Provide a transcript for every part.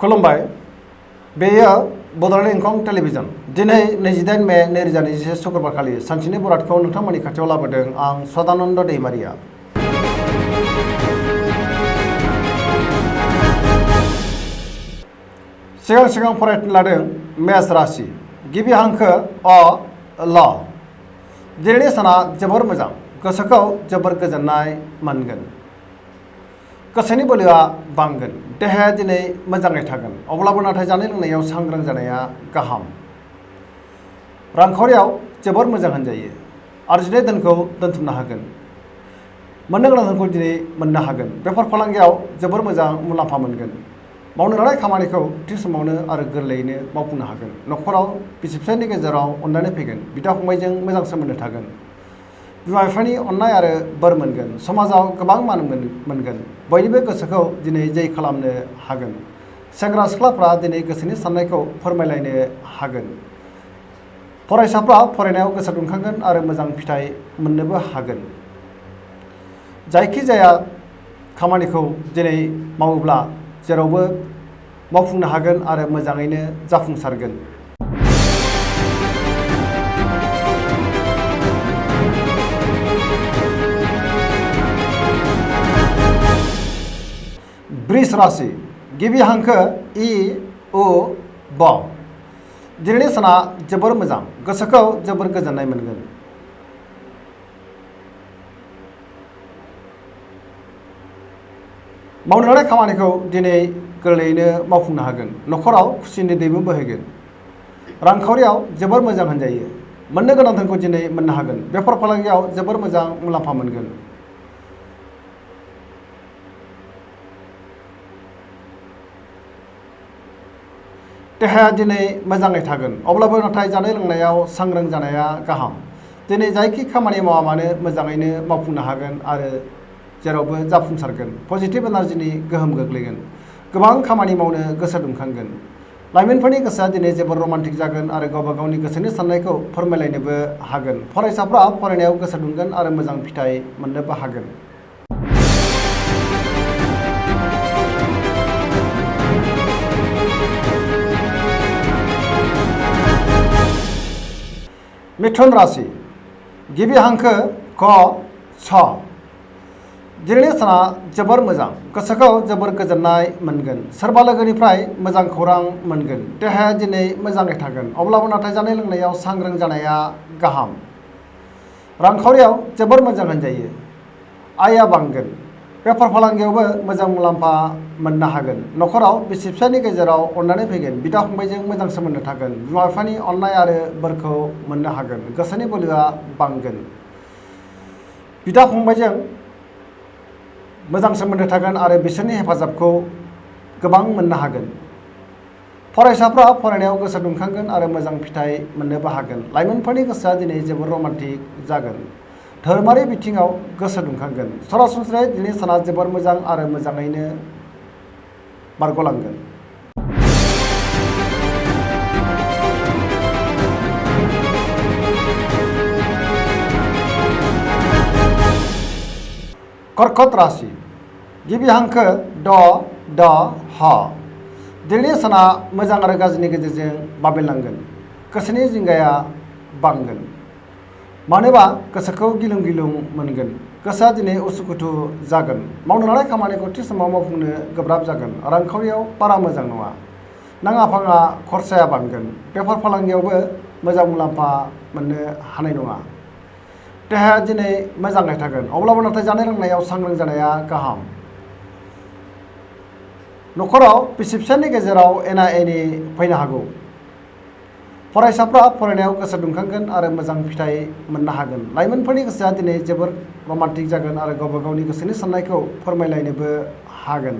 खुलुमबाय बेयो बड'लेण्ड इंखं टेलिभिजन दिनै 28 मे 2021 शुक्रबार खालि सानसेनि बरादखौ नोंथांमोननि खाथियाव लाबोदों आं सदानन्द दैमारिया। सिगां फरायनो लादों मेष राशि गिबि हांखो अ ल। दिनैनि साना जोबोर मोजां, गोसोखौ जोबोर गोजोननाय मोनगोन। गोसोनि बोलोआ बांगोन, देहाया दिनै मोजाङै थागोन, अब्लाबो नाथाय जानाय लोंनायाव सांग्रां जानाया गाहाम। रांखावरियाव जोबोर मोजां होनजायो, आरजिनाय धोनखौ दोनथुमनो हागोन, मोननो गोनां धोनखौ दिनै मोननो हागोन। बेफार फालांगियाव जोबोर मोजां मुलाम्फा मोनगोन, मावनो लानाय खामानिखौ थि समावनो आरो गोरलैयैनो मावफुंनो हागोन। न'खराव बिसि फिसायनि गेजेराव अनलायनाय फैगोन, बिदा फंबायजों मोजां सोमोन्दो थागोन, बिमा बिफानि अननाय आरो बोर मोनगोन। समाजाव गोबां मान मोनगोन, बयनिबो गोसोखौ दिनै जै खालामनो हागोन। सेंग्रा सिख्लाफ्रा दिनै गोसोनि साननायखौ फोरमायलायनो हागोन। फरायसाफ्रा फरायनायाव गोसो दुंखांगोन आरो मोजां फिथाइ मोननोबो हागोन। जायखिजाया खामानिखौ दिनै मावोब्ला जेरावबो मावफुंनो हागोन आरो मोजाङैनो जाफुंसारगोन। वृष राशि गिबि हांखो इ उ ब। दिनैनि साना जोबोर मोजां, गोसोखौ जोबोर गोजोननाय मोनगोन। मावनो लानाय खामानिखौ दिनै गोरलैयैनो मावफुंनो हागोन। न'खराव खुसिनि दैबो बोहैगोन। रांखावरियाव जोबोर मोजां होनजायो, मोननो गोनां धोनखौ दिनै मोननो हागोन। बेफार फालांगियाव जोबोर मोजां मुलाम्फा मोनगोन। देहाया दिनै मोजाङै थागोन, अब्लाबो नाथाय जानाय लोंनायाव सांग्रां जानाया गाहाम। दिनै जायखि खामानि मावा मानो मोजाङैनो मावफुंनो हागोन आरो जेरावबो जाफुंसारगोन। पजिटिभ एनार्जिनि गोहोम गोग्लैगोन, गोबां खामानि मावनो गोसो दुंखांगोन। लाइमोनफोरनि गोसोआ दिनै जोबोर रमान्टिक जागोन आरो गावबा गावनि गोसोनि साननायखौ फोरमायलायनोबो हागोन। फरायसाफ्रा फरायनायाव गोसो दुंगोन आरो मोजां फिथाइ मोननोबो हागोन। मिथुन राशि गिबि हांखो क छ। दिनैनि साना जोबोर मोजां, गोसोखौ जोबोर गोजोननाय मोनगोन। सोरबा लोगोनिफ्राय मोजां खौरां मोनगोन। देहाया दिनै मोजाङै थागोन, अब्लाबो नाथाय जानाय लोंनायाव सांग्रां जानाया गाहाम। रांखावरियाव जोबोर मोजां होनजायो, आयआ बांगोन। बेफार फालांगियावबो मोजां मुलाम्फा मोननो हागोन। न'खराव बिसि फिसायनि गेजेराव अनलायनाय फैगोन, बिदा फंबायजों मोजां सोमोन्दो थागोन, बिमा बिफानि अननाय आरो बोरखौ मोननो हागोन। गोसोनि बोलोआ बांगोन, बिदा फंबायजों मोजां सोमोन्दो थागोन आरो बिसोरनि हेफाजाबखौ गोबां मोननो हागोन। फरायसाफ्रा फरायनायाव गोसो दुंखांगोन आरो मोजां फिथाइ मोननोबो हागोन। लाइमोनफोरनि गोसोआ दिनै जोबोर रमान्टिक जागोन, धोरोमारि बिथिङाव गोसो दुंखांगोन। सरासनस्रायै दिनै साना जोबोर मोजां आरो मोजाङैनो बारग'लांगोन। कर्कट राशि गिबि हांखो ड ढ ह। दिनैनि साना मोजां आरो गाज्रिनि गेजेरजों बाबेनलांगोन। गोसोनि जिंगाया बांगोन, मानोबा गोसोखौ गिलुं गिलुं मोनगोन। गोसोआ दिनै उसुखुथु जागोन, मावनो लानाय खामानिखौ थि समाव मावफुंनो गोब्राब जागोन। रांखावरियाव बारा मोजां नङा, नाङा फाङा खरसाया बांगोन। बेफार फालांगियावबो मोजां मुलाम्फा मोननो हानाय नङा। देहाया दिनै मोजाङै थागोन, अब्लाबो नाथाय जानाय लोंनायाव सांग्रां जानाया गाहाम। न'खराव बिसि फिसायनि गेजेराव एना एनि फैनो हागौ। फरायसाफ्रा फरायनायाव गोसो दुंखांगोन आरो मोजां फिथाइ मोननो हागोन। लाइमोनफोरनि गोसोआ दिनै जोबोर रमान्टिक जागोन आरो गावबा गावनि गोसोनि साननायखौ फोरमायलायनोबो हागोन।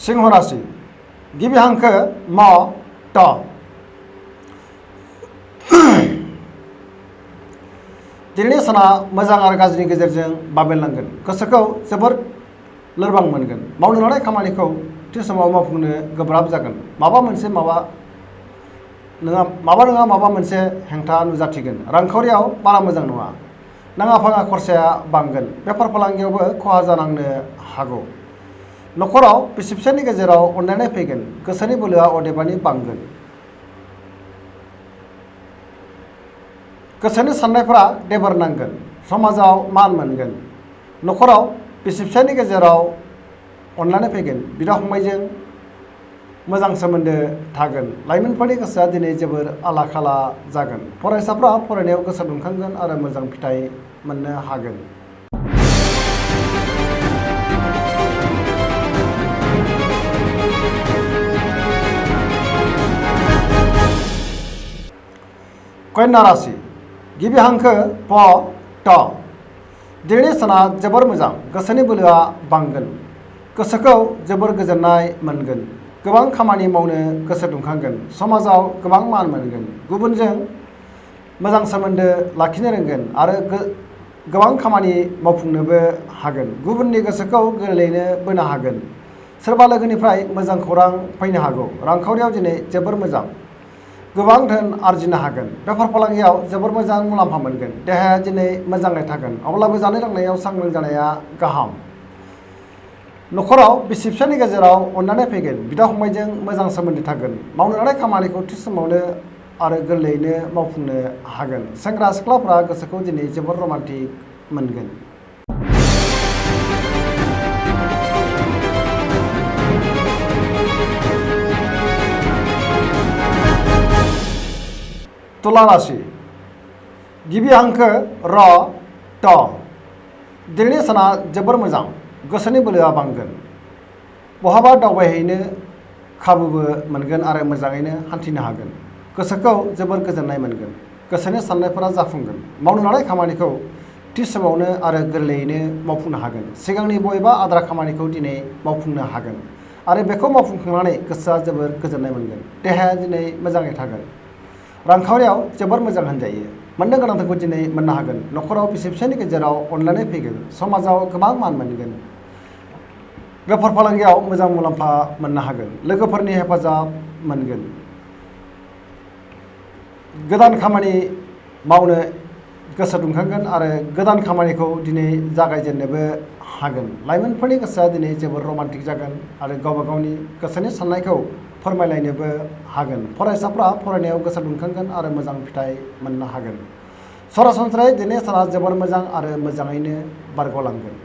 सिंह राशि गिबि हांखो म ट। दिनैनि साना मोजां आरो गाज्रिनि गेजेरजों बाबेनलांगोन। गोसोखौ जोबोर लोरबां मोनगोन, मावनो लानाय खामानिखौ थि समाव मावफुंनो गोब्राब जागोन। माबा मोनसे नङा माबा मोनसे हेंथा नुजाथिगोन। रांखावरियाव बारा मोजां नङा। नाङा फाङा खरसाया बांगोन। बेफार फालांगियावबो खहा जानांनो हागौ। न'खराव बिसि फिसायनि गेजेराव अनलायनाय फैगोन। गोसोनि बोलोआ अदेबानि बांगोन। गोसोनि साननायफोरा देबार नांगोन। समाजाव मान मोनगोन। न'खराव बिसि फिसायनि गेजेराव अनलायनाय फैगोन। बिदा फंबायजों मोजां सोमोन्दो थागोन। लाइमोनफोरनि गोसोआ दिनै जोबोर आला खाला जागोन। फरायसाफ्रा फरायनायाव गोसो दुंखांगोन आरो मोजां फिथाइ मोननो हागोन। कन्या राशि गिबि हांखो प ट। दिनैनि साना जोबोर मोजां। गोसोनि बोलोआ बांगोन। गोसोखौ जोबोर गोजोननाय मोनगोन। गोबां खामानि मावनो गोसो दुंखांगोन। समाजाव गोबां मान मोनगोन। गुबुनजों मोजां सोमोन्दो लाखिनो रोंगोन आरो गोबां खामानि मावफुंनोबो हागोन। गुबुननि गोसोखौ गोरलैयैनो बोनो हागोन। सोरबा लोगोनिफ्राय मोजां खौरां फैनो हागौ। रांखावरियाव दिनै जोबोर मोजां। गोबां धोन आरजिनो हागोन। बेफार फालांगियाव जोबोर मोजां मुलाम्फा मोनगोन। देहाया दिनै मोजाङै थागोन। अब्लाबो जानाय लोंनायाव सांग्रां जानाया गाहाम। न'खराव बिसि फिसायनि गेजेराव अनलायनाय फैगोन। बिदा फंबायजों मोजां सोमोन्दो थागोन। मावनो लानाय खामानिखौ थि समावनो आरो गोरलैयैनो मावफुंनो हागोन। सेंग्रा सिख्लाफ्रा गोसोखौ दिनै जोबोर रमान्टिक मोनगोन। तुला राशि गिबि हांखो र ट। दिनैनि साना जोबोर मोजां। गोसोनि बोलोआ बांगोन। बहाबा दावबायहैनो खाबुबो मोनगोन आरो मोजाङैनो हान्थिनो हागोन। गोसोखौ जोबोर गोजोननाय मोनगोन। गोसोनि साननायफोरा जाफुंगोन। मावनो लानाय खामानिखौ थि समावनो आरो गोरलैयैनो मावफुंनो हागोन। सिगांनि बबेबा आद्रा खामानिखौ दिनै मावफुंनो हागोन आरो बेखौ मावफुंखांनानै गोसोआ जोबोर गोजोननाय मोनगोन। देहाया दिनै मोजाङै थागोन। रांखावरियाव जोबोर मोजां होनजायो। मोननो गोनांफोरखौ दिनै मोननो हागोन। न'खराव बिसि फिसायनि गेजेराव अनलायनाय फैगोन। समाजाव गोबां मान मोनगोन। बेफार फालांगियाव मोजां मुलाम्फा मोननो हागोन। लोगोफोरनि हेफाजाब मोनगोन। गोदान खामानि मावनो गोसो दुंखांगोन आरो गोदान खामानिखौ दिनै जागायजेननोबो हागोन। लाइमोनफोरनि गोसोआ दिनै जोबोर रमान्टिक जागोन आरो गावबा गावनि गोसोनि साननायखौ फोरमायलायनोबो हागोन। फरायसाफ्रा फरायनायाव गोसो दुंखांगोन आरो मोजां फिथाइ मोननो हागोन। सरासनस्रायै दिनै साना जोबोर मोजां आरो मोजाङैनो बारग'लांगोन।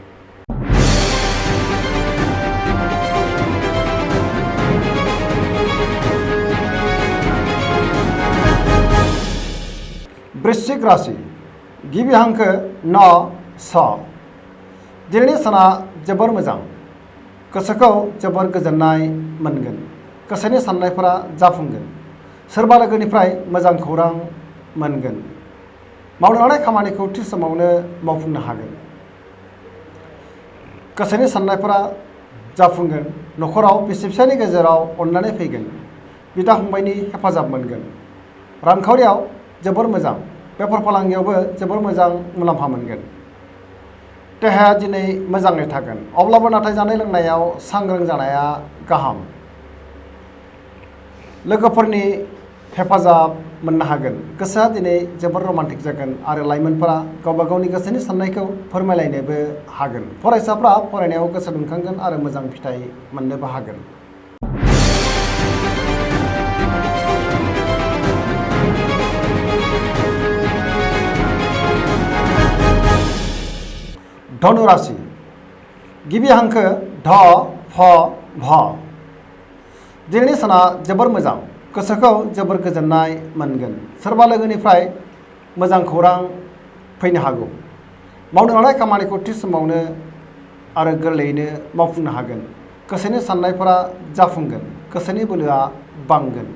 वृश्चिक राशि गिबि हांखो न स। दिनैनि साना जोबोर मोजां। गोसोखौ जोबोर गोजोननाय मोनगोन। गोसोनि साननायफोरा जाफुंगोन। सोरबा लोगोनिफ्राय मोजां खौरां मोनगोन। मावनो लानाय खामानिखौ थि समावनो मावफुंनो हागोन। गोसोनि साननायफोरा जाफुंगोन। न'खराव बिसि फिसायनि गेजेराव अनलायनाय फैगोन। बिदा फंबायनि हेफाजाब मोनगोन। रांखावरियाव जोबोर मोजां। बेफार फालांगियावबो जोबोर मोजां मुलाम्फा मोनगोन। देहाया दिनै मोजाङै थागोन। अब्लाबो नाथाय जानाय लोंनायाव सांग्रां जानाया गाहाम। लोगोफोरनि हेफाजाब मोननो हागोन। गोसोआ दिनै जोबोर रमान्टिक जागोन आरो लाइमोनफोरा गावबा गावनि गोसोनि साननायखौ फोरमायलायनोबो हागोन। फरायसाफ्रा फरायनायाव गोसो दुंखांगोन आरो मोजां फिथाइ मोननोबो हागोन। धनु राशि गिबि हांखो ध फ भ। दिनैनि साना जोबोर मोजां। गोसोखौ जोबोर गोजोननाय मोनगोन। सोरबा लोगोनिफ्राय मोजां खौरां फैनो हागौ। मावनो लानाय खामानिखौ थि समावनो आरो गोरलैयैनो मावफुंनो हागोन। गोसोनि साननायफोरा जाफुंगोन। गोसोनि बोलोआ बांगोन।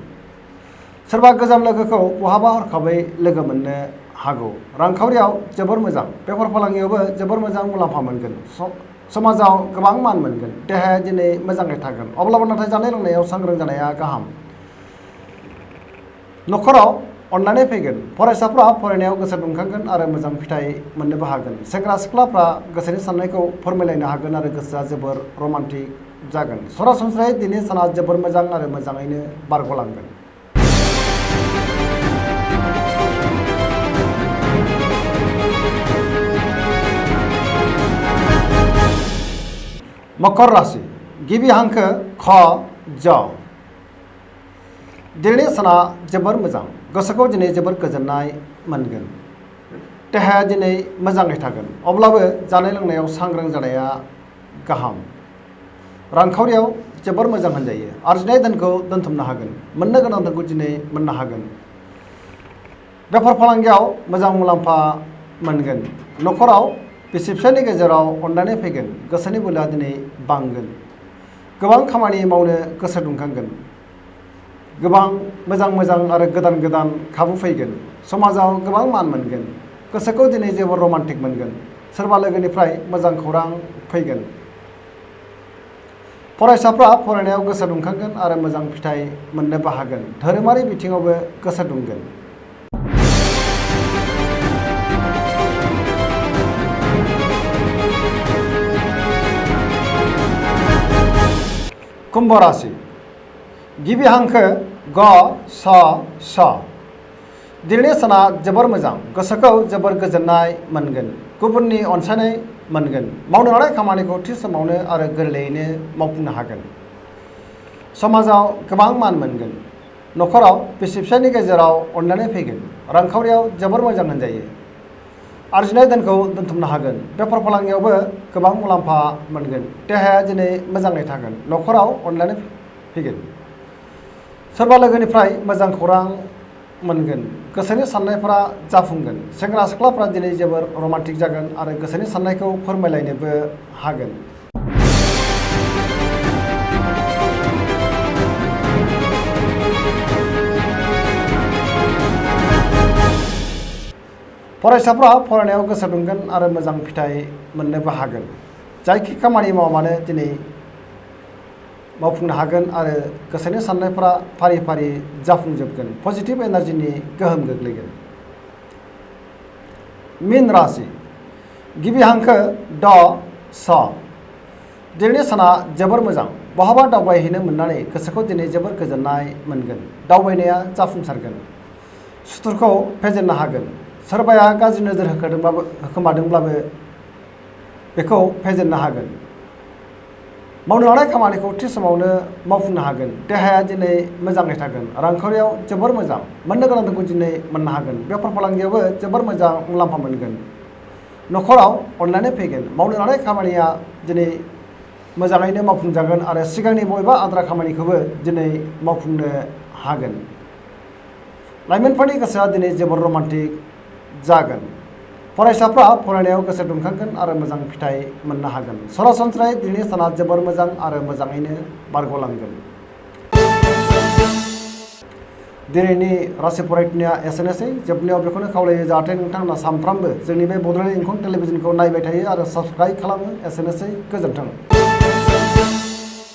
सोरबा गोजाम लोगोखौ बहाबा हरखाबै लोगो मोननो हागौ। रांखावरियाव जोबोर मोजां। बेफार फालांगियावबो जोबोर मोजां मुलाम्फा मोनगोन। समाजाव गोबां मान मोनगोन। देहाया दिनै मोजाङै थागोन। अब्लाबो नाथाय जानाय लोंनायाव सांग्रां जानाया गाहाम। न'खराव अनलायनाय फैगोन। फरायसाफ्रा फरायनायाव गोसो दुंखांगोन आरो मोजां फिथाइ मोननोबो हागोन। सेंग्रा सिख्लाफ्रा गोसोनि साननायखौ फोरमायलायनो हागोन आरो गोसोआ जोबोर रमान्टिक जागोन। सरासनस्रायै दिनै साना जोबोर मोजां आरो मोजाङैनो बारग'लांगोन। मकर राशि गिबि हांखो ख ज दिनैनि साना जोबोर मोजां गोसोखौ दिनै जोबोर गोजोननाय मोनगोन देहाया दिनै मोजाङै थागोन अब्लाबो जानाय लोंनायाव सांग्रां जानाया गाहाम रांखावरियाव जोबोर मोजां होनजायो आरजिनाय धोनखौ दोनथुमनो हागोन मोननो गोनां धोनखौ दिनै मोननो हागोन बेफार फालांगियाव मोजां मुलाम्फा मोनगोन न'खराव बिसि फिसायनि गेजेराव अनलायनाय फैगोन गोसोनि बोलोआ दिनै बांगोन गोबां खामानि मावनो गोसो दुंखांगोन गोबां मोजां आरो गोदान खाबु फैगोन समाजाव गोबां मान मोनगोन गोसोखौ दिनै जोबोर रमान्टिक मोनगोन सोरबा लोगोनिफ्राय मोजां खौरां फैगोन फरायसाफ्रा फरायनायाव गोसो दुंखांगोन आरो मोजां फिथाइ मोननोबो हागोन धोरोमारि बिथिङावबो गोसो दुंगोन कुंभ राशि गिबि हांखो ग स स दिनैनि साना जोबोर मोजां गोसोखौ जोबोर गोजोननाय मोनगोन गुबुननि अनसायनाय मोनगोन मावनो लानाय खामानिखौ थि समावनो आरो गोरलैयैनो मावफुंनो हागोन समाजाव गोबां मान मोनगोन न'खराव बिसि फिसायनि गेजेराव अनलायनाय फैगोन रांखावरियाव जोबोर मोजां होनजायो आरजिनाय धोनखौ दोनथुमनो हागोन बेफार फालांगियावबो गोबां मुलाम्फा मोनगोन देहाया दिनै मोजाङै थागोन न'खराव अनलायनाय फैगोन सोरबा लोगोनिफ्राय मोजां खौरां मोनगोन गोसोनि साननायफोरा जाफुंगोन सेंग्रा सिख्लाफ्रा दिनै जोबोर रमान्टिक जागोन आरो गोसोनि साननायखौ फोरमायलायनोबो हागोन फरायसाफ्रा फरायनायाव गोसो दुंगोन आरो मोजां फिथाइ मोननोबो हागोन जायखि खामानि मावा मानो दिनै मावफुंनो हागोन आरो गोसोनि साननायफ्रा फारि फारि जाफुंजोबगोन पजिटिभ एनार्जिनि गोहोम गोग्लैगोन मीन राशि गिबि हांखो ड स दिनैनि साना जोबोर मोजां बहाबा दावबायहैनो मोननानै गोसोखौ दिनै जोबोर गोजोननाय मोनगोन दावबायनाया जाफुंसारगोन सुथुरखौ फेजेननो हागोन सोरबाया गाज्रि नोजोर होखोमादोंब्लाबो बेखौ फेजेननो हागोन मावनो लानाय खामानिखौ थि समावनो मावफुंनो हागोन देहाया दिनै मोजाङै थागोन रांखावरियाव जोबोर मोजां मोननो गोनां धोनखौ दिनै मोननो हागोन बेफार फालांगियावबो जोबोर मोजां मुलाम्फा मोनगोन न'खराव अनलायनाय फैगोन मावनो लानाय खामानिया दिनै मोजाङैनो मावफुंजागोन आरो सिगांनि बबेबा आद्रा खामानिखौबो दिनै मावफुंनो हागोन लाइमोनफोरनि गोसोआ दिनै जोबोर रमान्टिक जागोन फरायसाफ्रा फरायनायाव गोसो दुंखांगोन आरो मोजां फिथाइ मोननो हागोन सरासनस्रायै दिनैनि साना जोबोर मोजां आरो मोजाङैनो बारग'लांगोन दिनैनि राशि फरायथिनाया एसेनोसै जोबनायाव बेखौनो खावलायो जाहाथे नोंथांमोना सानफ्रामबो जोंनि बे बड'लेण्ड इंखं टेलिभिजनखौ नायबाय थायो आरो साबस्क्राइब खालामो एसेनोसै गोजोन्थों।